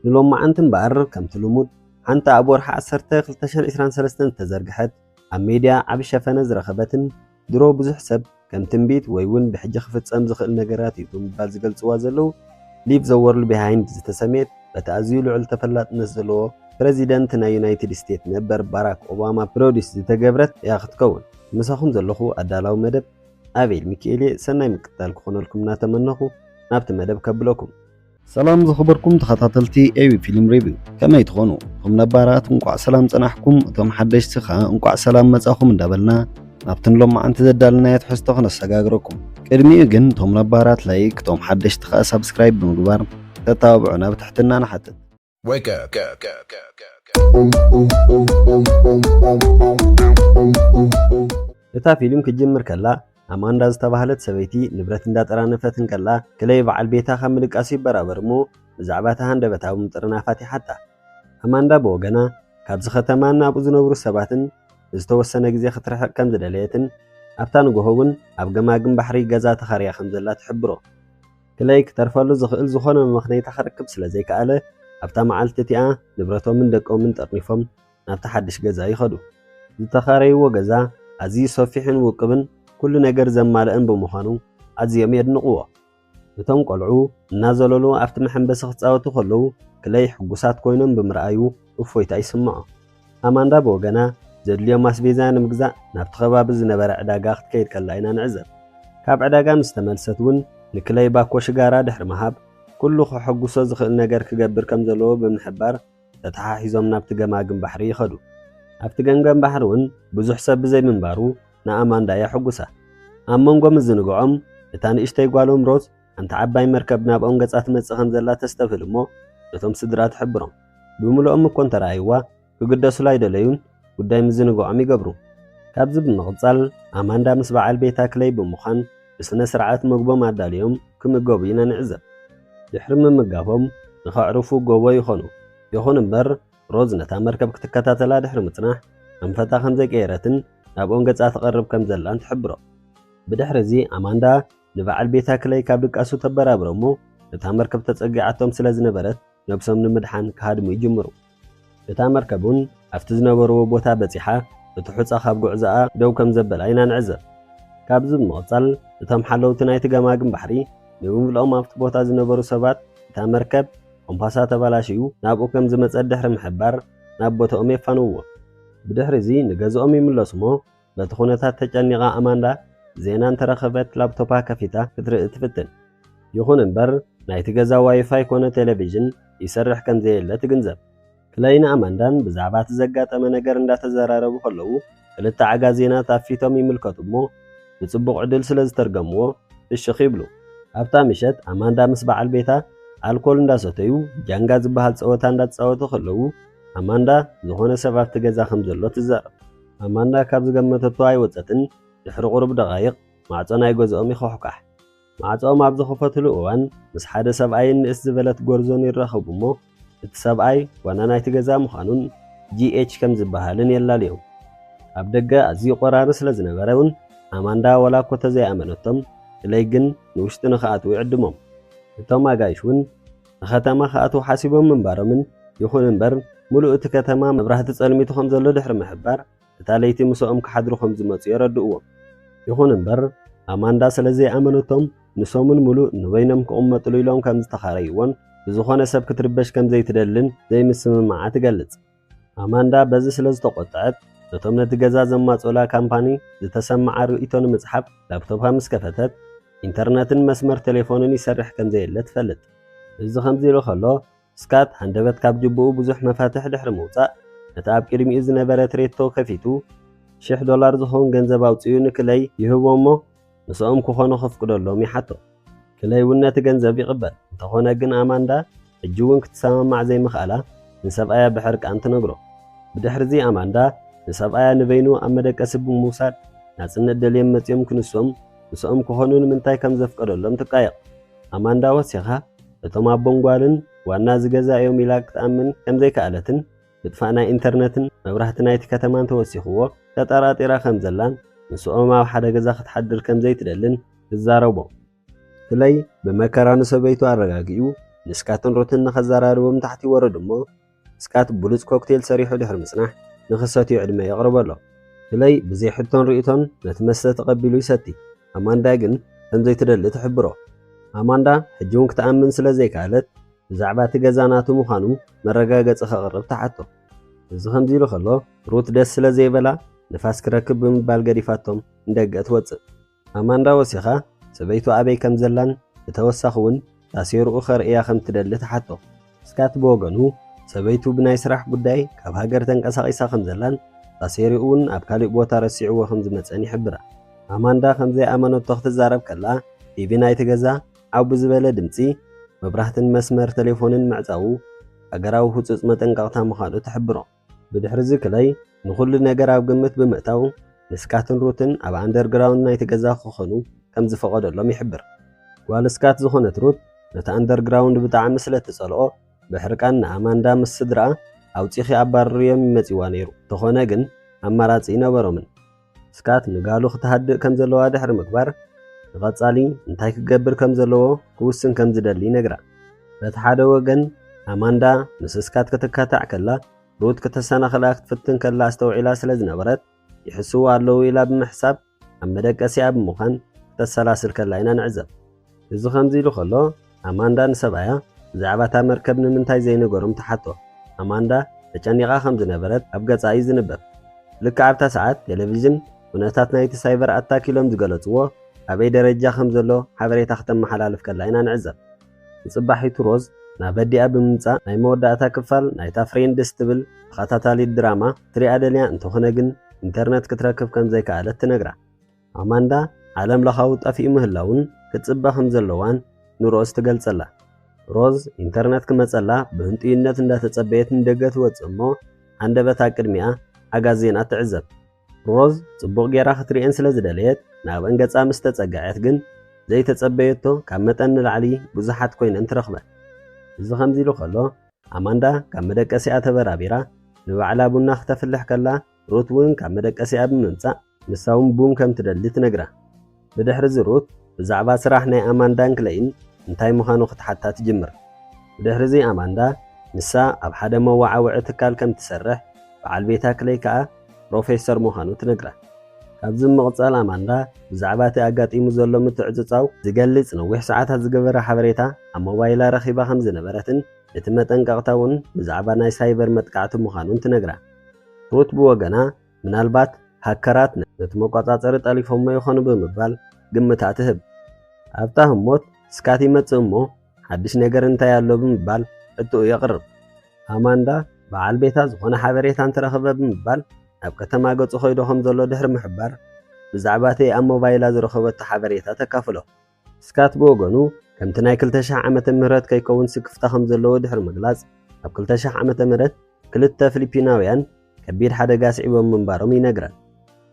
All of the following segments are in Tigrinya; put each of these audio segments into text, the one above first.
ንሎማዓንቲ እምበኣር ከምቲ ልሙድ ሓንቲ ኣብ ወርሒ ዓሰርተ ክልተ ሽሕን ዕስራን ሰለስተን ዝተዘርግሐት ኣብ ሜድያ ዓቢ ሸፈነ ዝረኸበትን ድሮ ብዙሕ ሰብ ከም ትንቢት ወይ እውን ብሕጂ ክፍጸም ዝኽእል ነገራት እዩ ብምባል ዝገልጽዋ ዘለዉ ሊቭ ዘ ወርልድ ቢሃይንድ ዝተሰምየት በቲ ኣዝዩ ልዑል ተፈላጥነት ዘለዎ ፕረዚደንት ናይ ዩናይትድ ስቴትስ ነበር ባራክ ኦባማ ፕሮዲስ ዝተገብረት እያ ክትከውን። ምሳኹም ዘለኹ ኣዳላዊ መደብ ኣቤል ሚኪኤል እየ። ሰናይ ምክትታል ክኾነልኩም እናተመነኹ ናብቲ መደብ ከብለኩም። ሰላም ዝኸበርኩም ተኸታተልቲ ኤቢ ፊልም ሪቪው፣ ከመይ ትኾኑ? እቶም ነባራት እንቋዕ ሰላም ጸናሕኩም፣ እቶም ሓደሽቲ ኸኣ እንቋዕ ሰላም መጻኹም እንዳበልና ናብቲ ንሎማዓንቲ ዘዳለናዮ ትሕዝቶ ክነሰጋግረኩም። ቅድሚኡ ግን እቶም ነባራት ላይክ፣ እቶም ሓደሽቲ ኸኣ ሳብስክራይብ ብምግባር ተተባብዑና ብትሕትና ንሓትት። Wake up. እታ ፊልም ክትጅምር ከላ ኣማንዳ ዝተባህለት ሰበይቲ ንብረት እንዳጠራነፈት እንከላ ክለይ በዓል ቤታ ካብ ምድቃሱ ይበራበር እሞ ብዛዕባ እቲ ሃንደበታዊ ምጥርናፋት ይሓታ። ኣማንዳ ብወገና ካብዚ ከተማን ኣብኡ ዝነብሩ ሰባትን ዝተወሰነ ግዜ ክትርሕቕ ከም ዝደለየትን ኣብታ ንግሆ እውን ኣብ ገማግም ባሕሪ ገዛ ተኻርያ ከም ዘላ ትሕብሮ። ክለይ ክተርፈሉ ዝኽእል ዝኾነ መመኽነይታ ክረክብ ስለ ዘይከኣለ ኣብታ መዓልቲ እቲኣ ንብረቶምን ደቆምን ጠርኒፎም ናብቲ ሓድሽ ገዛ ይኸዱ። ዝተኻረይዎ ገዛ ኣዝዩ ሰፊሕን ውቁብን ኩሉ ነገር ዘማልአን ብምዃኑ ኣዝዮም የድንቕዎ። እቶም ቆልዑ እናዘለሉ ኣብቲ መሐንበሲ ክጻወቱ ከለዉ ክለይ ሕጉሳት ኮይኖም ብምርኣዩ እፎይታ ይስምዖ። ኣማንዳ ብወገና ዘድልዮም ኣስቤዛ ንምግዛእ ናብቲ ከባቢ ዝነበረ ዕዳጋ ክትከይድ ከላ ኢና ንዕዘብ። ካብ ዕዳጋ ምስ ተመልሰት እውን ንክለይ ባኮ ሽጋራ ድሕሪ ምሃብ ኩሉ ከሐጉሶ ዝኽእል ነገር ክገብር ከም ዘለዎ ብምሕባር ተተሓሒዞም ናብቲ ገማግም ባሕሪ ይኸዱ። ኣብቲ ገምገም ባሕሪ እውን ብዙሕ ሰብ ብዘይምንባሩ ንኣማንዳ የሐጉሳ። ኣብ መንጎ ምዝንግዖም እታ ንእሽተይ ጓሎም ሮዝ ሓንቲ ዓባይ መርከብ ናብኦም ገጻ ትመጽእ ከም ዘላ ተስተብህል እሞ ነቶም ስድራ ትሕብሮም። ብምልኦም እኮ እንተረኣይዋ ክግደሱላ ኣይደለዩን ጉዳይ ምዝንግዖም ይገብሩ። ካብዚ ብምቕጻል ኣማንዳ ምስ በዓል ቤታ ክለይ ብምዃን ብስነ ስርዓት መግቦም ኣዳልዮም ክምገቡ ኢና ንዕዘብ። ድሕሪ ምምጋቦም ንኸዕርፉ ጎቦ ይኾኑ። ይኹን እምበር ሮዝ ነታ መርከብ ክትከታተላ ድሕሪ ምጽናሕ ኣንፈታ ከም ዘይቀየረትን ናብኦም ገጻ ትቐርብ ከም ዘላን ትሕብሮ። ብድሕሪ እዚ ኣማንዳ ንበዓል ቤታ ክለይ ካብ ድቃሱ ተበራብሮ እሞ እታ መርከብ ተጸጊዓቶም ስለ ዝነበረት ነብሶም ንምድሓን ክሃድሙ ይጅምሩ። እታ መርከብ እውን ኣብቲ ዝነበርዎ ቦታ በጺሓ እቲ ሑጻ ካብ ጉዕዞኣ ደው ከም ዘበላ ኢና ንዕዘብ። ካብዚ ብምቕጻል እቶም ሓለውቲ ናይቲ ገማግም ባሕሪ ንምምልኦም ኣብቲ ቦታ ዝነበሩ ሰባት እታ መርከብ ኮምፓሳ ተበላሽዩ ናብኡ ከም ዝመጸት ድሕሪ ምሕባር ናብ ቦታኦም የፋንውዎ። ብድሕሪ እዚ ንገዝኦም ይምለሱ እሞ በቲ ኩነታት ተጨኒቓ ኣማንዳ ዜና እንተረኸበት ላፕቶፓ ከፊታ ክትርኢ ትፍትን። ይኹን እምበር ናይቲ ገዛ ዋይፋይ ኮነ ቴሌቪዥን ይሰርሕ ከም ዘየለ ትግንዘብ። ክለይን ኣማንዳን ብዛዕባ እቲ ዘጋጠመ ነገር እንዳተዘራረቡ ከለዉ ክልተ ዓጋዜናት ኣፊቶም ይምልከቱ እሞ ብጽቡቕ ዕድል ስለ ዝተርገምዎ ፍሽኽ ይብሉ። ኣብታ ምሸት ኣማንዳ ምስ በዓል ቤታ ኣልኮል እንዳሰተዩ ጃንጋ ዝበሃል ጸወታ እንዳተጻወቱ ከለዉ ኣማንዳ ዝኾነ ሰብ ኣብቲ ገዛ ከም ዘሎ ትዛረብ። ኣማንዳ ካብ ዝገመተቶ ኣይወጸትን። ድሕሪ ቁሩብ ደቓይቕ ማዕጾ ናይ ገዝኦም ይኾሕኳሕ። ማዕጾኦም ኣብ ዝኸፈትሉ እዋን ምስ ሓደ ሰብኣይን ንእስ ዝበለት ጎርዞን ይራኸቡ እሞ እቲ ሰብኣይ ዋና ናይቲ ገዛ ምዃኑን ጂኤች ከም ዝበሃልን የላልዮም። ኣብ ደገ ኣዝዩ ቆራሪ ስለ ዝነበረ እውን ኣማንዳ ወላ እኮ ተዘይኣመነቶም ክለይ ግን ንውሽጢ ንኽኣትዉ ይዕድሞም። እቶም ኣጋይሽ እውን ንኸተማ ክኣትዉ ሓሲቦም ምንባሮምን ይኹን እምበር ምሉእ እቲ ከተማ መብራህቲ ጸልሚቱ ከም ዘሎ ድሕሪ ምሕባር እታ ለይቲ ምስኦም ክሓድሩ ከም ዝመጹ የረድእዎም። ይኹን እምበር ኣማንዳ ስለ ዘይኣመነቶም ንሰሙን ምሉእ ንበይኖም ክቕመጥሉ ኢሎም ከም ዝተኻረይዎን ብዝኾነ ሰብ ክትርበሽ ከም ዘይትደልን ዘይምስምማዓ ትገልጽ። ኣማንዳ በዚ ስለ ዝተቖጥዐት ነቶም ነቲ ገዛ ዘማጽኡላ ካምፓኒ ዝተሰምዓ ርእይቶ ንምጽሓፍ ላፕቶፓ ምስ ከፈተት ኢንተርነትን መስመር ቴሌፎንን ይሰርሕ ከም ዘየለ ትፈልጥ። እዚ ከምዚ ኢሉ ከሎ ስካት ሃንደበት ካብ ጅብኡ ብዙሕ መፋትሕ ድሕሪ ምውጻእ ነቲ ኣብ ቅድሚኡ ዝነበረ ትሬቶ ከፊቱ ሽሕ ዶላር ዝኸውን ገንዘብ ኣውጺኡ ንክለይ ይህቦ እሞ ምስኦም ክኾኑ ከፍቅደሎም ይሓቶ። ክለይ እውን ነቲ ገንዘብ ይቕበል። እንተኾነ ግን ኣማንዳ ሕጂ እውን ክትሰማማዕ ዘይምኽኣላ ንሰብኣያ ብሕርቃን ትነግሮ። ብድሕሪ እዚ ኣማንዳ ንሰብኣያ ንበይኑ ኣብ መደቀሲ ብምውሳድ ናጽነት ደልዮም መጺኦም ክንሶም ምስኦም ክኾኑ ንምንታይ ከም ዘፍቀደሎም ትቃየቕ። ኣማንዳ ወሲኻ እቶም ኣቦን ጓልን ዋና እዚ ገዛ እዮም ኢላ ክትኣምን ከም ዘይከኣለትን ምጥፋእ ናይ ኢንተርነትን መብራህቲ ናይቲ ከተማን ተወሲኽዎ ተጠራጢራ ከም ዘላን ምስኦም ኣብ ሓደ ገዛ ክትሓድር ከም ዘይትደልን ትዛረቦ። ክለይ ብመከራ ንሰበይቱ ኣረጋጊኡ ንስካትን ሩትን ንኸዘራርቦም ታሕቲ ይወርድ እሞ፣ ስካት ብሉጽ ኮክቴል ሰሪሑ ድሕሪ ምጽናሕ፣ ንኽሰትዩ ዕድመ የቕርበሎም። ክለይ ብዘይ ሕቶን ርእይቶን ነቲ መስተ ተቐቢሉ ይሰቲ። ኣማንዳ ግን ከም ዘይትደሊ ትሕብሮ። ኣማንዳ ሕጂ እውን ክትኣምን ስለ ዘይከኣለት፣ ብዛዕባ እቲ ገዛ ናቱ ምዃኑ መረጋገጺ ከቕርብ ትሓቶ። እዚ ከምዚ ኢሉ ከሎ፣ ሩት ደስ ስለ ዘይበላ፣ ንፋስ ክረክብ ብምባል ገዲፋቶም ንደገ ትወጽእ። ኣማንዳ ወሲኻ ሰበይቱ ኣበይ ከም ዘላን ብተወሳኺ እውን ታሴርኡ ከርእያ ከም ትደሊ ትሓቶ። ስካት ብወገኑ፣ ሰበይቱ ብናይ ስራሕ ጉዳይ ካብ ሃገር ተንቀሳቒሳ ከም ዘላን ታሴርኡ እውን ኣብ ካልእ ቦታ ረሲዕዎ ከም ዝመጸን ይሕብራ። ኣማንዳ ከም ዘይኣመነቶ ክትዛረብ ከላ፣ ቲቪ ናይቲ ገዛ ዓው ብዝበለ ድምጺ፣ መብራህትን መስመር ቴሌፎንን ምዕጻዉ ሃገራዊ ህጹጽ መጠንቀቕታ ምዃኑ ትሕብሮ። ብድሕሪዚ ክለይ ንኹሉ ነገር ኣብ ግምት ብምእታው፣ ንስካትን ሩትን ኣብ ኣንደርግራውንድ ናይቲ ገዛ ክኾኑ ከም ዝፈቐደሎም ይሕብር። ጓል ስካት ዝኾነት ሩት ነቲ ኣንደርግራውንድ ብጣዕሚ ስለ ትጸልኦ፣ ብሕርቃን ንኣማንዳ ምስ ስድራኣ ኣውጺኺ ኣባርርዮም ይመጽዋ ነይሩ። እንተኾነ ግን ኣማራጺ ኣይነበሮምን። ስካት ንጋሉ ክትሃድእ ከም ዘለዋ ድሕሪ ምግባር፣ ንቐጻሊ እንታይ ክገብር ከም ዘለዎ ክውስን ከም ዝደሊ ይነግራ። በቲ ሓደ ወገን፣ ኣማንዳ ምስ ስካት ክትካታዕ ከላ፣ ሩት ክተሰናኽላ ክትፍትን ከላ ኣስተውዒላ ስለ ዝነበረት፣ ይሕስዉ ኣለዉ ኢላ ብምሕሳብ፣ ኣብ መደቀሲኣ ብምዃን ክተሰላስል ከላ ኢና ንዕዘብ። እዚ ከምዚ ኢሉ ከሎ፣ ኣማንዳ ንሰብኣያ ብዛዕባ እታ መርከብ ንምንታይ ዘይነገሮም ትሓቶ። ኣማንዳ ተጨኒቓ ከም ዝነበረት ኣብ ገጻ እዩ ዝንበብ። ልክዕ ኣብታ ሰዓት፣ ቴሌቪዥን ኩነታት ናይቲ ሳይበር ኣታክ ኢሎም ዝገለጽዎ ኣበይ ደረጃ ከም ዘሎ ሓበሬታ ክተመሓላልፍ ከላ ኢና ንዕዘብ። ንጽባሒቱ ሮዝ ናብ ኣዲኣ ብምምጻእ፣ ናይ መወዳእታ ክፋል ናይታ ፍሬንድስ ትብል ተኸታታሊት ድራማ ክትሪኣ ደልያ እንተኾነ ግን፣ ኢንተርነት ክትረክብ ከም ዘይከኣለት ትነግራ። ኣማንዳ ዓለም ለኻዊ ጠፊኡ ምህላውን ክትጽበ ከም ዘለዋን ንሮዝ ትገልጸላ። ሮዝ ኢንተርነት ክመጸላ ብህንጡይነት እንዳተጸበየት ንደገ ትወጽእ እሞ፣ ሃንደበት ኣብ ቅድሚኣ ዓጋዜና ትዕዘብ። ሮዝ ጽቡቕ ጌራ ክትርእየን ስለ ዝደለየት፣ ናብአን ገጻ ምስ ተጸግዐት ግን፣ ዘይተጸበየቶ ካብ መጠን ንላዕሊ ብዙሓት ኮይነን ትረኽበን። እዚ ከምዚ ኢሉ ከሎ፣ ኣማንዳ ካብ መደቀሲኣ ተበራቢራ ንባዕላ ቡና ክተፍልሕ ከላ፣ ሩት እውን ካብ መደቀሲኣ ብምምጻእ ንሳ እውን ቡን ከም ትደሊ ትነግራ። ብድሕሪዚ ሩት ብዛዕባ ስራሕ ናይ ኣማንዳን ክለይን እንታይ ምዃኑ ክትሓታ ትጅምር። ብድሕሪዚ ኣማንዳ ንሳ ኣብ ሓደ መወዓውዒ ትካል ከም ትሰርሕ፣ በዓል ቤታ ክለይ ከኣ ፕሮፌሰር ምዃኑ ትነግራ። ካብዚ ብምቕጻል ኣማንዳ ብዛዕባ እቲ ኣጋጢሙ ዘሎ ምትዕጽጻው ዝገልጽ ነዊሕ ሰዓታት ዝገበረ ሓበሬታ ኣብ ሞባይላ ረኺባ ከም ዝነበረትን እቲ መጠንቀቕታ እውን ብዛዕባ ናይ ሳይበር መጥቃዕቲ ምዃኑን ትነግራ። ሩት ብወገና፣ ምናልባት ሃከራት ነቲ መቆጻጸሪ ጠሊፎሞ ይኾኑ ብምባል ግምታ ትህብ። ኣብታ ህሞት ስካት ይመጽእ እሞ፣ ሓድሽ ነገር እንታይ ኣሎ ብምባል ሕቶኡ የቕርብ። ኣማንዳ በዓል ቤታ ዝኾነ ሓበሬታ እንተረኸበ ብምባል ናብ ከተማ ገጹ ከይዱ ከም ዘሎ ድሕሪ ምሕባር፣ ብዛዕባ እቲ ኣብ ሞባይላ ዝረኸበቶ ሓበሬታ ተካፍሎ። ስካት ብወገኑ፣ ከምቲ ናይ ክልተ ሺሕ ዓመተ ምህረት ከይከውን ስክፍታ ከም ዘለዎ ድሕሪ ምግላጽ፣ ኣብ ክልተ ሺሕ ዓመተ ምህረት ክልተ ፊሊፒናውያን ከቢድ ሓደጋ ስዒቦም ምንባሮም ይነግረን።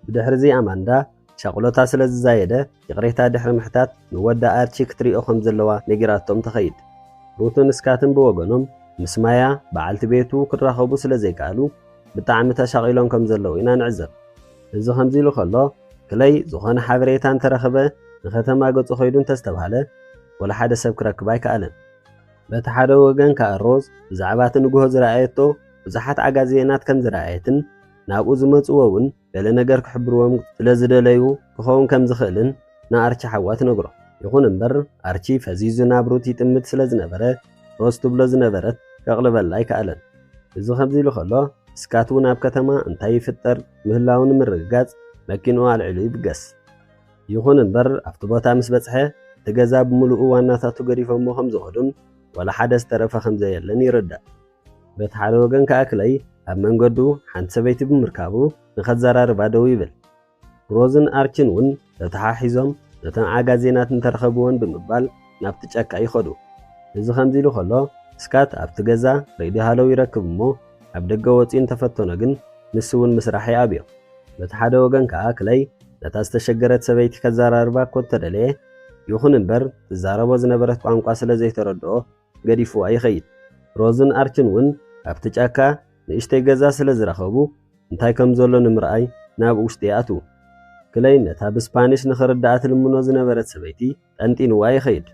ብድሕሪዚ ኣማንዳ ሻቕሎታ ስለ ዝዛየደ፣ ይቕሬታ ድሕሪ ምሕታት ንወዳ ኣርቺ ክትሪኦ ከም ዘለዋ ነጊራቶም ትኸይድ። ሩትን ስካትን ብወገኖም፣ ምስ ማያ በዓልቲ ቤቱ ክራኸቡ ስለ ዘይከኣሉ፣ ብጣዕሚ ተሻቒሎም ከም ዘለዉ ኢና ንዕዘብ። እዚ ከምዚ ኢሉ ከሎ፣ ክለይ ዝኾነ ሓበሬታ እንተረኸበ ንከተማ ገጹ ከይዱ እንተስተብሃለ፣ ወላ ሓደ ሰብ ክረክብ ኣይከኣለን። በቲ ሓደ ወገን ከኣ ሮዝ ብዛዕባ እቲ ንግሆ ዝረኣየቶ ብዙሓት ዓጋዜናት ከም ዝረኣየትን ናብኡ ዝመጽዎ እውን ገለ ነገር ክሕብርዎም ስለ ዝደለዩ ክኸውን ከም ዝኽእልን ንኣርቺ ሓዋ ትነግሮ። ይኹን እምበር ኣርቺ ፈዚዙ ናብ ሩት ይጥምት ስለ ዝነበረ ሮዝ ትብሎ ዝነበረት ከቕልበላ ኣይከኣለን። እዚ ከምዚ ኢሉ ከሎ ስካት እውን ኣብ ከተማ እንታይ ይፍጠር ምህላዉ ንምርግጋጽ መኪንኡ ኣልዒሉ ይብገስ። ይኹን እምበር ኣብቲ ቦታ ምስ በጽሐ እቲ ገዛ ብምሉኡ ዋናታቱ ገዲፎሞ ከም ዝኸዱን ዋላ ሓደ ዝተረፈ ከም ዘየለን ይርዳእ። በቲ ሓደ ወገን ከኣ ክለይ ኣብ መንገዱ ሓንቲ ሰበይቲ ብምርካቡ ንኸዘራርባ ደው ይብል። ሮዝን ኣርችን እውን ተተሓሒዞም ነተን ዓጋዜናት እንተረኸብወን ብምባል ናብቲ ጫካ ይኸዱ። እዚ ከምዚ ኢሉ ከሎ ስካት ኣብቲ ገዛ ሬድዮ ሃለው ይረክብ እሞ ኣብ ደገ ወጺኡ እንተፈተኖ ግን ንሱ እውን ምስራሕ ይኣብዮ። በቲ ሓደ ወገን ከኣ ክለይ ነታ ዝተሸገረት ሰበይቲ ከዘራርባ እኮ እንተደለየ፣ ይኹን እምበር ትዛረቦ ዝነበረት ቋንቋ ስለ ዘይተረድኦ ገዲፍዋ ይኸይድ። ሮዝን ኣርችን እውን ኣብቲ ጫካ ንእሽተይ ገዛ ስለ ዝረኸቡ እንታይ ከም ዘሎ ንምርኣይ ናብ ውሽጢ ይኣትዉ። ክለይ ነታ ብስፓኒሽ ንኽርድኣ ትልምኖ ዝነበረት ሰበይቲ ጠንጢንዋ ይኸይድ።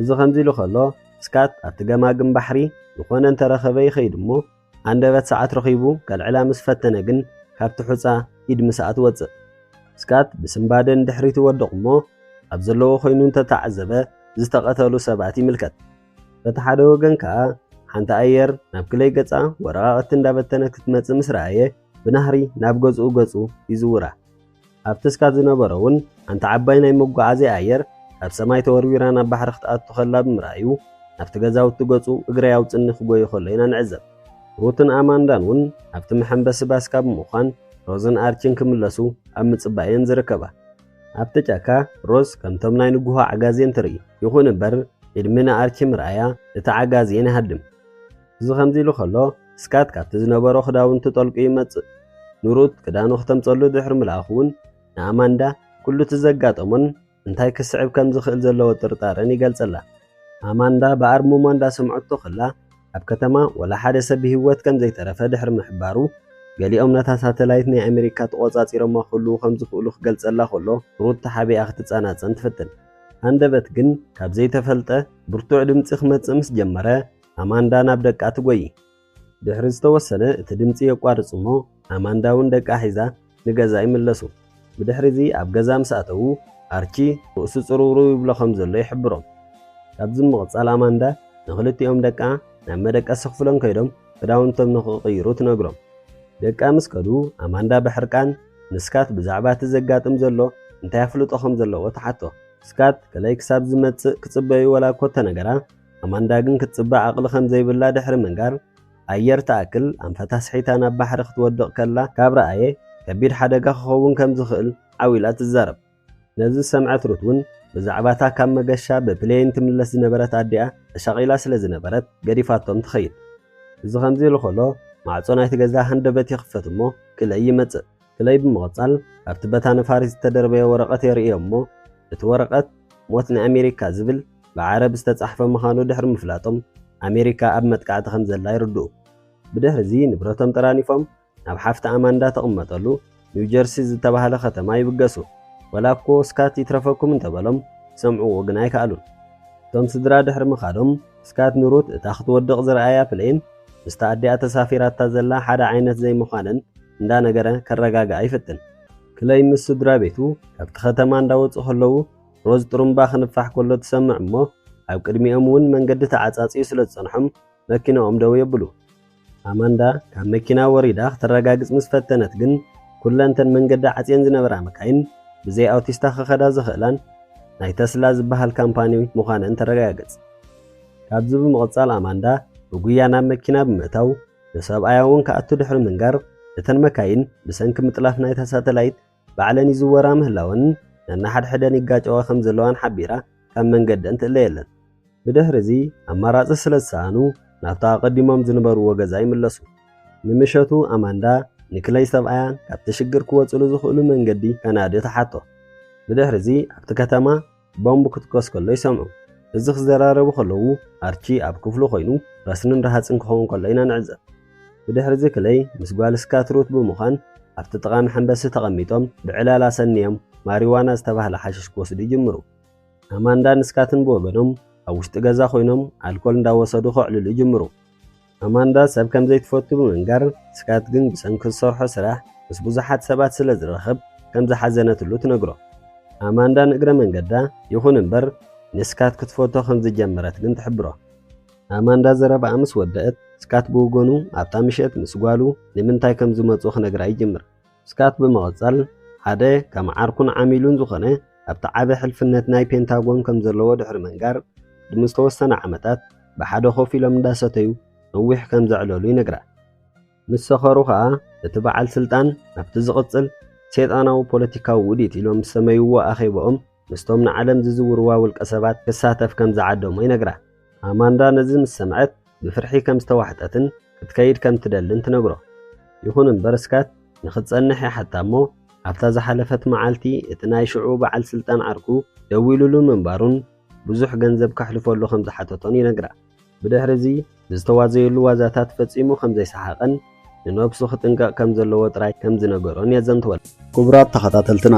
እዚ ከምዚ ኢሉ ከሎ ስካት ኣብቲ ገማግም ባሕሪ ዝኾነ እንተረኸበ ይኸይድ እሞ፣ ኣንደበት ሰዓት ረኺቡ ከልዕላ ምስ ፈተነ ግን ካብቲ ሑጻ ኢድ ምስኣ ትወጽእ። ስካት ብስንባደ ንድሕሪት ይወድቕ እሞ፣ ኣብ ዘለዎ ኮይኑ እንተተዓዘበ ዝተቐተሉ ሰባት ይምልከት። በቲ ሓደ ወገን ከኣ ሓንቲ ኣየር ናብ ክለይ ገጻ ወረቓቕቲ እንዳበተነት ክትመጽእ ምስ ረኣየ፣ ብናህሪ ናብ ገዝኡ ገጹ ይዝውራ። ኣብቲ ስካት ዝነበረ እውን ሓንቲ ዓባይ ናይ መጓዓዝያ ኣየር ካብ ሰማይ ተወርዊራ ናብ ባሕሪ ክትኣቱ ከላ ብምርኣዩ፣ ናብቲ ገዛውቲ ገጹ እግረይ ኣውጽኒ ክጎዩ ከሎ ኢና ንዕዘብ። ሩትን ኣማንዳን እውን ኣብቲ መሐንበሲ ባስካ ብምዃን ሮዝን ኣርችን ክምለሱ ኣብ ምጽባይ እየን ዝርከባ። ኣብቲ ጫካ ሮዝ ከምቶም ናይ ንግሆ ዓጋዜን ትርኢ። ይኹን እምበር ዕድመ ንኣርቺ ምርኣያ እቲ ዓጋዜን ይሃድም። እዚ ከምዚ ኢሉ ከሎ ስካት ካብቲ ዝነበሮ ክዳውንቲ ጠልቁ ይመጽእ። ንሩት ክዳኑ ክተምጸሉ ድሕሪ ምልኣኹ እውን ንኣማንዳ ኩሉ እቲ ዘጋጠሞን እንታይ ክስዕብ ከም ዝኽእል ዘለዎ ጥርጣረን ይገልጸላ። ኣማንዳ ብኣርምሞ እንዳሰምዐቶ ከላ ኣብ ከተማ ወላ ሓደ ሰብ ብህይወት ከም ዘይተረፈ ድሕሪ ምሕባሩ፣ ገሊኦም ነታ ሳተላይት ናይ ኣሜሪካ ተቖጻጺሮማ ክህልዉ ከም ዝኽእሉ ክገልጸላ ከሎ፣ ሩት ተሓቢኣ ክትጸናጸን ትፍትን። ሃንደበት ግን ካብ ዘይተፈልጠ ብርቱዕ ድምጺ ክመጽእ ምስ ጀመረ፣ ኣማንዳ ናብ ደቃ ትጎዪ። ድሕሪ ዝተወሰነ እቲ ድምጺ የቋርጽ እሞ፣ ኣማንዳ እውን ደቃ ሒዛ ንገዛ ይምለሱ። ብድሕሪዚ ኣብ ገዛ ምስ ኣተዉ፣ ኣርቺ ርእሱ ጽርውርው ይብሎ ከም ዘሎ ይሕብሮም። ካብዚ ብምቕጻል ኣማንዳ ንኽልቲኦም ደቃ ናብ መደቀሲ ክፍሎም ከይዶም ክዳውንቶም ንኽቕይሩ ትነግሮም። ደቃ ምስ ከዱ፣ ኣማንዳ ብሕርቃን ንስካት ብዛዕባ እቲ ዘጋጥም ዘሎ እንታይ ኣፍልጦ ከም ዘለዎ ትሓቶ። ስካት ክለይ ክሳብ ዝመጽእ ክጽበዩ ወላ እኮ እተነገራ፣ ኣማንዳ ግን ክትጽበ ዓቕሊ ከም ዘይብላ ድሕሪ ምንጋር፣ ኣየር ትኣክል ኣንፈታ ስሒታ ናብ ባሕሪ ክትወድቕ ከላ ካብ ረኣየ፣ ከቢድ ሓደጋ ክኸውን ከም ዝኽእል ዓው ኢላ ትዛረብ። ነዚ ዝሰምዐት ሩት እውን ብዛዕባታ ካብ መገሻ ብፕሌን ትምለስ ዝነበረት ኣዲኣ ተሻቒላ ስለ ዝነበረት ገዲፋቶም ትኸይድ። እዚ ከምዚ ኢሉ ከሎ ማዕጾ ናይቲ ገዛ ሃንደበት ይኽፈት እሞ ክለይ ይመጽእ። ክለይ ብምቕጻል ኣብቲ በታ ነፋሪት ዝተደርበየ ወረቐት የርእዮ እሞ እቲ ወረቐት ሞት ንኣሜሪካ ዝብል ብዓረብ ዝተጻሕፈ ምዃኑ ድሕሪ ምፍላጦም ኣሜሪካ ኣብ መጥቃዕቲ ከም ዘላ ይርድኡ። ብድሕሪዚ ንብረቶም ጠራኒፎም ናብ ሓፍቲ ኣማንዳ ትቕመጠሉ ኒው ጀርሲ ዝተባህለ ከተማ ይብገሱ። ወላ እኮ ስካት ይትረፈኩም እንተበሎም ክሰምዕዎ ግን ኣይከኣሉን። እቶም ስድራ ድሕሪ ምኻዶም ስካት ንሩት እታ ክትወድቕ ዝረኣያ ፕሌን ምስታ ኣዲኣ ተሳፊራታ ዘላ ሓደ ዓይነት ዘይምዃነን እንዳነገረ ከረጋግኣ ይፍትን። ክለይ ምስ ስድራ ቤቱ ካብቲ ከተማ እንዳወጹ ከለዉ ሮዝ ጥሩምባ ክንፋሕ ከሎ ትሰምዕ እሞ ኣብ ቅድሚኦም እውን መንገዲ ተዓጻጽዩ ስለ ዝጸንሖም መኪናኦም ደው የብሉ። ኣማንዳ ካብ መኪና ወሪዳ ክትረጋግጽ ምስ ፈተነት ግን ኩለንተን መንገዲ ዓጽየን ዝነበራ መካይን ብዘይ ኣውቲስታ ክኸዳ ዝኽእላን ናይ ተስላ ዝበሃል ካምፓኒ ምዃነን ተረጋግጽ። ካብዚ ብምቕጻል ኣማንዳ ብጉያ ናብ መኪና ብምእታው ንሰብኣያ እውን ክኣቱ ድሕሪ ምንጋር እተን መካይን ብሰንኪ ምጥላፍ ናይታ ሳተላይት ባዕለን ይዝወራ ምህላወንን ነናሓድሕደን ይጋጨዋ ከም ዘለዋን ሓቢራ ካብ መንገደን ትእለየለን። ብድሕሪዚ ኣማራጺ ስለ ዝሰኣኑ ናብታ ኣቐዲሞም ዝነበርዎ ገዛ ይምለሱ። ንምሸቱ ኣማንዳ ንክለይ ሰብኣያ ካብቲ ሽግር ክወጽሉ ዝኽእሉ መንገዲ ከናዲ ትሓቶ። ብድሕሪዚ ኣብቲ ከተማ ቦምብ ክትኮስ ከሎ ይሰምዑ። እዚ ክዘራረቡ ከለዉ ኣርቺ ኣብ ክፍሉ ኮይኑ ረስንን ረሃጽን ክኸውን ከሎ ኢና ንዕዘብ። ብድሕሪዚ ክለይ ምስ ጓል ስካት ሩት ብምዃን ኣብቲ ጥቓ መሐንበሲ ተቐሚጦም ብዕላል ኣሰንዮም ማሪዋና ዝተባህለ ሓሽሽ ክወስዱ ይጅምሩ። ኣማንዳን ስካትን ብወገኖም ኣብ ውሽጢ ገዛ ኮይኖም ኣልኮል እንዳወሰዱ ከዕልሉ ይጅምሩ። ኣማንዳ ሰብ ከም ዘይትፈቱ ብምንጋር ስካት ግን ብሰንኪ ዝሰርሖ ስራሕ ምስ ብዙሓት ሰባት ስለ ዝራኸብ ከም ዝሓዘነትሉ ትነግሮ። ኣማንዳ ንእግረ መንገዳ ይኹን እምበር ንስካት ክትፈቶ ከም ዝጀመረት ግን ትሕብሮ። ኣማንዳ ዘረባኣ ምስ ወደአት ስካት ብወገኑ ኣብታ ምሸት ምስ ጓሉ ንምንታይ ከም ዝመጹ ክነግራ ይጅምር። ስካት ብምቕጻል ሓደ ከም ዓርኩን ዓሚሉን ዝኾነ ኣብቲ ዓቢ ሕልፍነት ናይ ፔንታጎን ከም ዘለዎ ድሕሪ ምንጋር ቅድሚ ዝተወሰነ ዓመታት ብሓደ ኮፍ ኢሎም እንዳሰተዩ ነዊሕ ከም ዘዕለሉ ይነግራ። ምስ ሰኸሩ ከኣ እቲ በዓል ስልጣን ኣብቲ ዝቕጽል ሰይጣናዊ ፖለቲካዊ ውዲት ኢሎም ዝሰመይዎ ኣኼባኦም ምስቶም ንዓለም ዝዝውርዋ ውልቀ ሰባት ክሳተፍ ከም ዝዓደሞ ይነግራ። ኣማንዳ ነዚ ምስ ሰምዐት ብፍርሒ ከም ዝተዋሕጠትን ክትከይድ ከም ትደልን ትነግሮ። ይኹን እምበር ስካት ንኽትጸንሕ ይሓታ እሞ ኣብታ ዝሓለፈት መዓልቲ እቲ ናይ ሽዑ በዓል ስልጣን ዓርኩ ደዊሉሉ ምንባሩን ብዙሕ ገንዘብ ከሕልፈሉ ከም ዝሓተቶን ይነግራ። ብድሕሪዚ ብዝተዋዘየሉ ዋዛታት ፈጺሙ ከም ዘይሰሓቐን ንነብሱ ክጥንቀቕ ከም ዘለዎ ጥራይ ከም ዝነገሮን የዘንትወል። ክቡራት ተኸታተልትና፣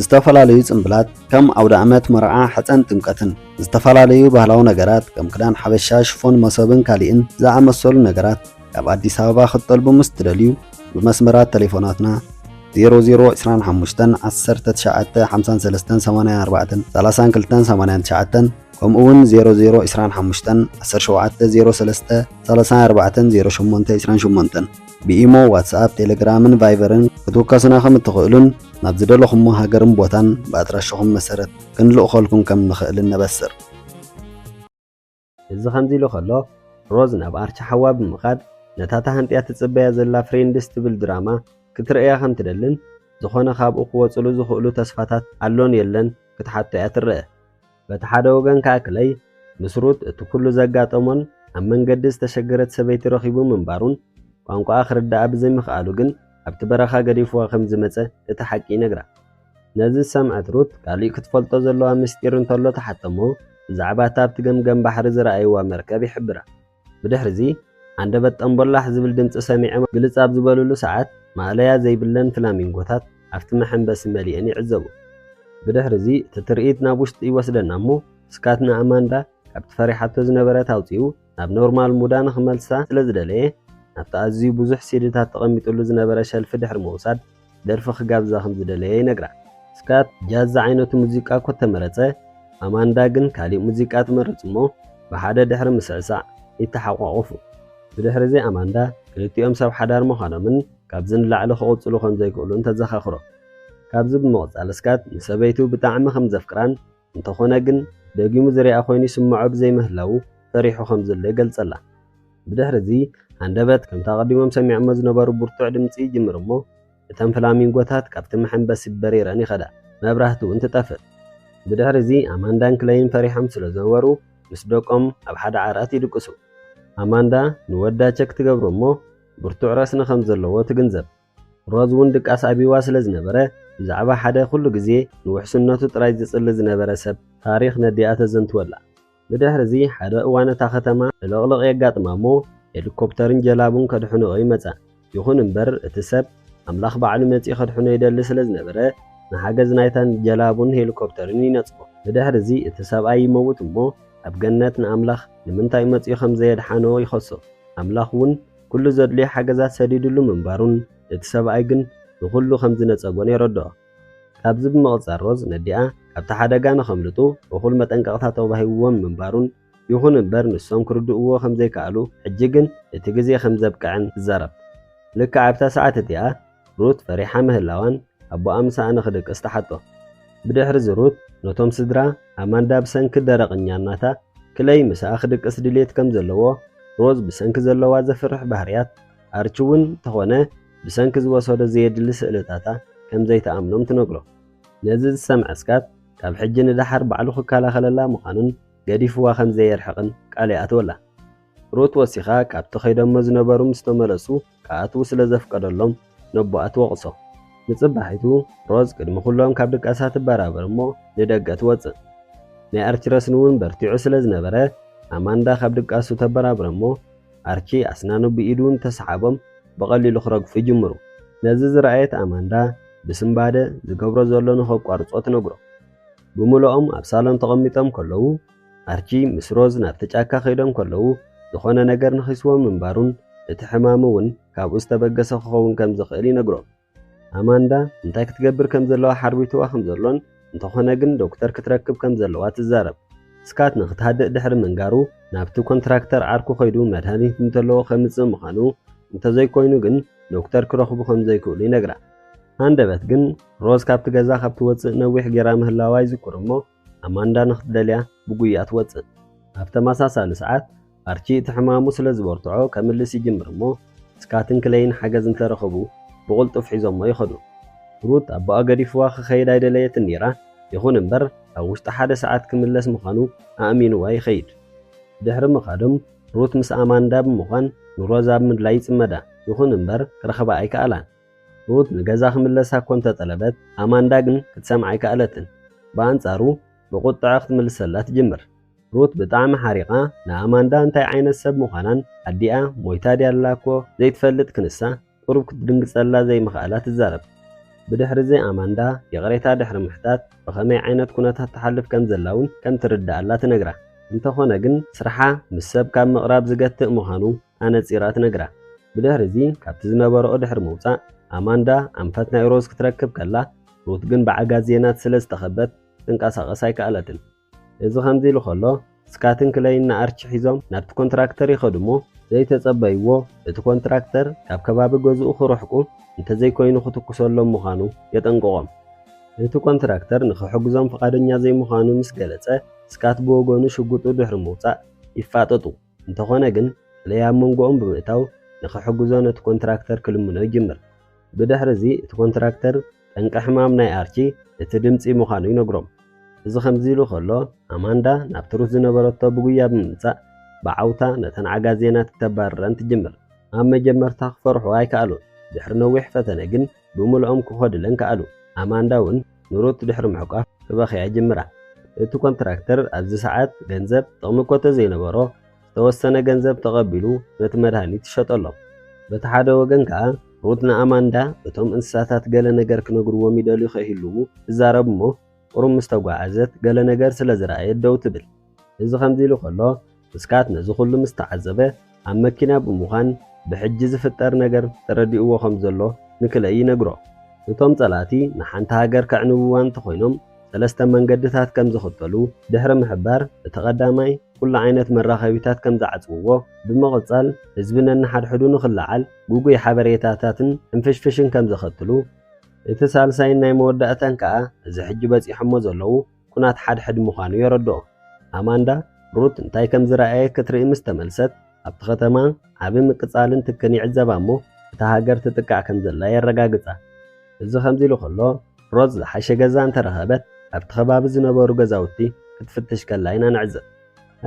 ዝተፈላለዩ ጽምብላት ከም ኣውደ ዓመት፣ መርዓ፣ ሕጸን ጥምቀትን፣ ዝተፈላለዩ ባህላዊ ነገራት ከም ክዳን ሓበሻ፣ ሽፎን፣ መሶብን ካልእን ዝኣመሰሉ ነገራት ካብ ኣዲስ ኣበባ ክትጠልቡ ምስ ትደልዩ ብመስመራት ቴሌፎናትና ዜሮ ዜሮ ዕስራን ሓሙሽተን ዓሰርተ ትሽዓተ ሓምሳን ሰለስተን ሰማንያን ኣርባዕተን ሰላሳን ክልተን ሰማንያን ትሽዓተን ከምኡ እውን ዜሮ ዜሮ ዕስራን ሓሙሽተን ዓሰርተ ሸውዓተ ዜሮ ሰለስተ ሰላሳን ኣርባዕተን ዜሮ ሸሞንተ ዕስራን ሸሞንተን ብኢሞ፣ ዋትስኣፕ፣ ቴሌግራምን ቫይበርን ክትውከሱና ከም እትኽእሉን ናብ ዝደለኹሞ ሃገርን ቦታን ብኣድራሽኹም መሰረት ክንልእኸልኩም ከም ንኽእልን ነበስር። እዚ ከምዚ ኢሉ ከሎ፣ ሮዝ ናብ ኣርቺ ሓዋ ብምኻድ ነታ ተሃንጥያ ትጽበያ ዘላ ፍሬንድስ ትብል ድራማ ክትርእያ ከም ትደልን፣ ዝኾነ ካብኡ ክወጽሉ ዝኽእሉ ተስፋታት ኣሎን የለን ክትሓቶ እያ ትረአ። በቲ ሓደ ወገን ከኣ ክለይ፣ ምስ ሩት እቲ ኩሉ ዘጋጠሞን ኣብ መንገዲ ዝተሸገረት ሰበይቲ ረኺቡ ምንባሩን ቋንቋኣ ክርድኣ ብዘይምኽኣሉ ግን ኣብቲ በረኻ ገዲፍዋ ከም ዝመጸ እቲ ሓቂ ይነግራ። ነዚ ዝሰምዐት ሩት፣ ካልእ ክትፈልጦ ዘለዋ ምስጢር እንተሎ ትሓቶ እሞ፣ ብዛዕባ እታ ኣብቲ ገምገም ባሕሪ ዝረኣይዋ መርከብ ይሕብራ። ብድሕሪዚ፣ ሃንደበት ጠምቦላሕ ዝብል ድምጺ ሰሚዖም ግልጽ ኣብ ዝበሉሉ ሰዓት፣ ማእለያ ዘይብለን ፍላሚንጎታት ኣብቲ መሐንበሲ መሊአን ይዕዘቡ። ብድሕሪዚ፣ እቲ ትርኢት ናብ ውሽጢ ይወስደና እሞ፣ ስካት ንኣማንዳ ካብቲ ፈሪሓቶ ዝነበረት ኣውጺኡ ናብ ኖርማል ሙዳ ንኽመልሳ ስለ ዝደለየ፣ ናብቲ ኣዝዩ ብዙሕ ሲዲታት ተቐሚጥሉ ዝነበረ ሸልፊ ድሕሪ ምውሳድ፣ ደርፊ ክጋብዛ ከም ዝደለየ ይነግራ። ስካት ጃዝ ዝዓይነቱ ሙዚቃ እኮ ተመረጸ፣ ኣማንዳ ግን ካሊእ ሙዚቃ ትመርጽ እሞ፣ ብሓደ ድሕሪ ምስዕሳዕ ይተሓቋቖፉ። ብድሕሪዚ ኣማንዳ ክልቲኦም ሰብ ሓዳር ምዃኖምን ካብዚ ንላዕሊ ክቕጽሉ ከም ዘይክእሉን ተዘኻኽሮ። ካብዚ ብምቕጻል ስካት ንሰበይቱ ብጣዕሚ ከም ዘፍቅራን፣ እንተኾነ ግን ደጊሙ ዝሪኣ ኮይኑ ይስምዖ ብዘይምህላዉ ፈሪሑ ከም ዘሎ ይገልጸላ። ብድሕሪዚ ሃንደበት ከምቲ ኣቐዲሞም ሰሚዖሞ ዝነበሩ ብርቱዕ ድምጺ ይጅምር እሞ፣ እተን ፍላሚንጎታት ካብቲ መሐንበሲ በሪረን ይኸዳ፣ መብራህቲ እውን ትጠፍእ። ብድሕሪዚ ኣማንዳን ክለይን ፈሪሖም ስለ ዝነበሩ፣ ምስ ደቆም ኣብ ሓደ ዓራት ይድቅሱ። ኣማንዳ ንወዳ ቸክ ትገብሮ እሞ፣ ብርቱዕ ረስኒ ከም ዘለዎ ትግንዘብ። ሮዝ እውን ድቃስ ኣቢዋ ስለ ዝነበረ፣ ብዛዕባ ሓደ ኩሉ ግዜ ንውሕስነቱ ጥራይ ዝጽሊ ዝነበረ ሰብ ታሪኽ ነዲኣ ተዘንትወላ። ብድሕሪዚ ሓደ እዋን እታ ከተማ ዕልቕልቕ የጋጥማ እሞ፣ ሄሊኮፕተርን ጀላቡን ከድሕንኦ ይመጻ። ይኹን እምበር እቲ ሰብ ኣምላኽ ባዕሉ መጺኡ ከድሕኖ ይደሊ ስለ ዝነበረ፣ ንሓገዝ ናይታን ጀላቡን ሄሊኮፕተርን ይነጽጎ። ብድሕሪዚ እቲ ሰብኣይ ይመውት እሞ፣ ኣብ ገነት ንኣምላኽ ንምንታይ መጺኡ ከም ዘየድሓኖ ይኸሶ። ኣምላኽ እውን ኩሉ ዘድልዮ ሓገዛት ሰዲድሉ ምንባሩን፣ እቲ ሰብኣይ ግን ንኹሉ ከም ዝነጸጎን የረድኦ። ካብዚ ብምቕጻል ሮዝ ነዲኣ ካብቲ ሓደጋ ንኸምልጡ እኹል መጠንቀቕታ ተዋሂብዎም ምንባሩን፣ ይኹን እምበር ንሶም ክርድእዎ ከም ዘይከኣሉ፣ ሕጂ ግን እቲ ግዜ ከም ዘብቅዐን ትዛረብ። ልክዕ ኣብታ ሰዓት እቲኣ ሩት ፈሪሓ ምህላዋን ኣቦኣ ምሳኣ ንኽድቅስ ትሓቶ። ብድሕሪዚ ሩት ነቶም ስድራ ኣማንዳ ብሰንኪ ደረቕኛ ናታ ክለይ ምሳኣ ክድቅስ ድሌት ከም ዘለዎ፣ ሮዝ ብሰንኪ ዘለዋ ዘፍርሕ ባህርያት፣ ኣርቺ እውን እንተኾነ ብሰንኪ ዝወሰዶ ዘየድሊ ስእልታታ ከም ዘይትኣምኖም ትነግሮ። ነዚ ዝሰምዐ ስካት ካብ ሕጂ ንደሓር ባዕሉ ክከላኸለላ ምዃኑን ገዲፍዋ ከም ዘየርሕቕን ቃል ይኣትወላ። ሩት ወሲኻ ካብቲ ከይዶሞ ዝነበሩ ምስ ተመለሱ ክኣትዉ ስለ ዘፍቀደሎም ነቦኣ ትወቕሶ። ንጽባሒቱ ሮዝ ቅድሚ ኩሎም ካብ ድቃሳ ትበራበር እሞ ንደገ ትወጽእ። ናይ ኣርቺ ረስኒ እውን በርቲዑ ስለ ዝነበረ ኣማንዳ ካብ ድቃሱ ተበራብረ እሞ ኣርቺ ኣስናኑ ብኢዱ እንተሰሓቦም ብቐሊሉ ክረግፉ ይጅምሩ። ነዚ ዝረኣየት ኣማንዳ ብስንባደ ዝገብሮ ዘሎ ንኸቋርጾ ትነግሮ። ብምልኦም ኣብ ሳሎን ተቐሚጦም ከለዉ ኣርቺ ምስ ሮዝ ናብቲ ጫካ ከይዶም ከለዉ ዝኾነ ነገር ነኺስዎም ምንባሩን እቲ ሕማሙ እውን ካብኡ ዝተበገሰ ክኸውን ከም ዝኽእል ይነግሮም። ኣማንዳ እንታይ ክትገብር ከም ዘለዋ ሓርቢትዋ ከም ዘሎን እንተኾነ ግን ዶክተር ክትረክብ ከም ዘለዋ ትዛረብ። ስካት ንኽትሃድእ ድሕሪ ምንጋሩ ናብቲ ኮንትራክተር ዓርኩ ከይዱ መድሃኒት እንተለዎ ከምጽእ ምዃኑ እንተዘይኮይኑ ግን ዶክተር ክረኽቡ ከም ዘይክእሉ ይነግራ። ሃንደበት ግን ሮዝ ካብቲ ገዛ ካብ ትወጽእ ነዊሕ ጌራ ምህላዋ ይዝክር እሞ ኣማንዳ ንኽትደልያ ብጉያ ትወጽእ። ኣብ ተመሳሳሊ ሰዓት ኣርቺ እቲ ሕማሙ ስለ ዝበርትዖ ከምልስ ይጅምር እሞ ስካትን ክለይን ሓገዝ እንተረኸቡ ብቕልጡፍ ሒዞሞ ይኸዱ። ሩት ኣቦኣ ገዲፍዋ ክኸይድ ኣይደለየትን ነይራ፣ ይኹን እምበር ኣብ ውሽጢ ሓደ ሰዓት ክምለስ ምዃኑ ኣእሚንዋ ይኸይድ። ድሕሪ ምኻዶም ሩት ምስ ኣማንዳ ብምዃን ንሮዝ ኣብ ምድላይ ይጽመዳ፣ ይኹን እምበር ክረኽባ ኣይከኣላን። ሩት ንገዛ ክምለሳ እኮ እንተጠለበት ኣማንዳ ግን ክትሰምዓ ኣይከኣለትን። ብኣንጻሩ ብቑጥዐ ክትምልሰላ ትጅምር። ሩት ብጣዕሚ ሓሪቓ ንኣማንዳ እንታይ ዓይነት ሰብ ምዃናን ኣዲኣ ሞይታ ድያ ኣላ እኮ ዘይትፈልጥ ክንሳ ቁሩብ ክትድንግጸላ ዘይምኽኣላ ትዛረብ። ብድሕሪ እዚ ኣማንዳ ይቕሬታ ድሕሪ ምሕታት ብኸመይ ዓይነት ኩነታት ትሓልፍ ከም ዘላ እውን ከም ትርድኣላ ትነግራ። እንተኾነ ግን ስርሓ ምስ ሰብ ካብ ምቕራብ ዝገትእ ምዃኑ ኣነጺራ ትነግራ። ብድሕሪ እዚ ካብቲ ዝነበረኦ ድሕሪ ምውጻእ ኣማንዳ ኣንፈት ናይ ሮዝ ክትረክብ ከላ ሩት ግን ብዓጋት ዜናት ስለ ዝተኸበት ትንቀሳቐስ ኣይከኣለትን። እዚ ከምዚ ኢሉ ከሎ ስካትን ክለይን ንኣርቺ ሒዞም ናብቲ ኮንትራክተር ይኸዱ እሞ ዘይተጸበይዎ እቲ ኮንትራክተር ካብ ከባቢ ገዝኡ ክርሕቁ እንተዘይኮይኑ ክትኩሰሎም ምዃኑ የጠንቅቖም። እቲ ኮንትራክተር ንኽሕግዞም ፍቓደኛ ዘይምዃኑ ምስ ገለጸ ስካት ብወገኑ ሽጉጡ ድሕሪ ምውጻእ ይፋጠጡ። እንተኾነ ግን ክለይ ኣብ መንጎኦም ብምእታው ንኽሕግዞ ነቲ ኮንትራክተር ክልምኖ ይጅምር። ብድሕሪ እዚ እቲ ኮንትራክተር ጠንቂ ሕማም ናይ ኣርቺ እቲ ድምጺ ምዃኑ ይነግሮም። እዚ ከምዚ ኢሉ ከሎ ኣማንዳ ናብቲ ሩት ዝነበረቶ ብጉያ ብምምጻእ ብዓውታ ነተን ዓጋዜናት ክተባርረን ትጅምር። ኣብ መጀመርታ ክፈርሑ ኣይከኣሉን። ድሕሪ ነዊሕ ፈተነ ግን ብምልኦም ክኸዱለን ከኣሉ። ኣማንዳ እውን ንሩት ድሕሪ ምሕቋፍ ክበኽያ ይጅምራ። እቲ ኮንትራክተር ኣብዚ ሰዓት ገንዘብ ጥቕሚ እኮ ተዘይነበሮ ዝተወሰነ ገንዘብ ተቐቢሉ ነቲ መድሃኒት ይሸጠሎም። በቲ ሓደ ወገን ከኣ ሩት ንኣማንዳ እቶም እንስሳታት ገለ ነገር ክነግርዎም ይደልዩ ከይህልዉ ትዛረብ እሞ ቁሩብ ምስ ተጓዓዘት ገለ ነገር ስለ ዝረኣየት ደው ትብል። እዚ ከምዚ ኢሉ ከሎ ስካት ነዚ ኩሉ ምስ ተዓዘበ ኣብ መኪና ብምዃን ብሕጂ ዝፍጠር ነገር ተረዲእዎ ከም ዘሎ ንክለይ ይነግሮ። እቶም ጸላእቲ ንሓንቲ ሃገር ከዕንውዋ እንተኾይኖም ሰለስተ መንገድታት ከም ዝኽተሉ ድሕሪ ምሕባር እቲ ቀዳማይ ኩሉ ዓይነት መራኸቢታት ከም ዝዓጽውዎ ብምቕጻል ህዝቢ ነንሓድሕዱ ንኽለዓል ጉጉይ ሓበሬታታትን ሕንፍሽፍሽን ከም ዘኸትሉ እቲ ሳልሳይን ናይ መወዳእታን ከኣ እዚ ሕጂ በጺሖሞ ዘለዉ ኩናት ሓድሕድ ምዃኑ የረድኦ። ኣማንዳ ሩት እንታይ ከም ዝረኣየ ክትርኢ ምስ ተመልሰት ኣብቲ ከተማ ዓቢ ምቅጻልን ትክን ይዕዘባ እሞ እታ ሃገር ትጥቃዕ ከም ዘላ የረጋግጻ። እዚ ከምዚ ኢሉ ከሎ ሮዝ ዝሓሸ ገዛ እንተረኸበት ኣብቲ ከባቢ ዝነበሩ ገዛውቲ ክትፍትሽ ከላ ኢና ንዕዘብ።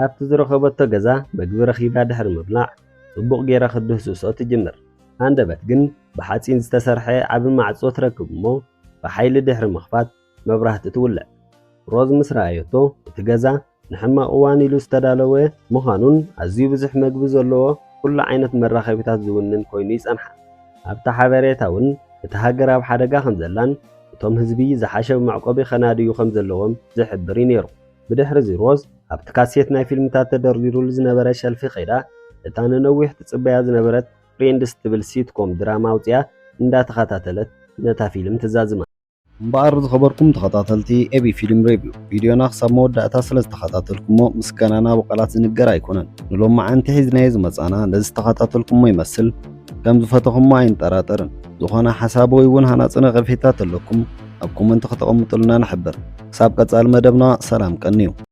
ኣብቲ ዝረኸበቶ ገዛ መግቢ ረኺባ ድሕሪ ምብላዕ ጽቡቕ ጌራ ክትድህስሶ ትጅምር። ሃንደበት ግን ብሓጺን ዝተሰርሐ ዓቢ ማዕጾ ትረክብ እሞ ብሓይሊ ድሕሪ ምኽፋት መብራህቲ ትውልዕ። ሮዝ ምስ ረኣየቶ እቲ ገዛ ንሕማቕ እዋን ኢሉ ዝተዳለወ ምዃኑን ኣዝዩ ብዙሕ መግቢ ዘለዎ ኩሉ ዓይነት መራኸቢታት ዝውንን ኮይኑ ይጸንሓ። ኣብቲ ሓበሬታ እውን እታ ሃገር ኣብ ሓደጋ ከም ዘላን እቶም ህዝቢ ዝሓሸ መዕቆቢ ከናድዩ ከም ዘለዎም ዝሕብር እዩ ነይሩ። ብድሕሪ እዚ ሮዝ ኣብቲ ካሴት ናይ ፊልምታት ተደርዲሩሉ ዝነበረ ሸልፊ ከይዳ እታ ንነዊሕ ትጽበያ ዝነበረት ፍሬንድስ ትብል ሲትኮም ድራማ ኣውጺኣ እንዳተኸታተለት ነታ ፊልም ትዛዝማ። እምበኣር ዝኸበርኩም ተኸታተልቲ ኤቢ ፊልም ሬቪው ቪድዮና ክሳብ መወዳእታ ስለ ዝተኸታተልኩሞ ምስጋናና ብቓላት ዝንገር ኣይኮነን። ንሎማዓንቲ ሒዝናዮ ዝመጻና ነዚ ዝተኸታተልኩሞ ይመስል። ከም ዝፈተኹሞ ኣይንጠራጠርን። ዝኾነ ሓሳብ ወይ እውን ሃናጺ ነቐፌታ ተለኩም ኣብ ኮመንት ከተቐምጡልና ንሕብር። ክሳብ ቀጻሊ መደብና ሰላም ቀንዩ።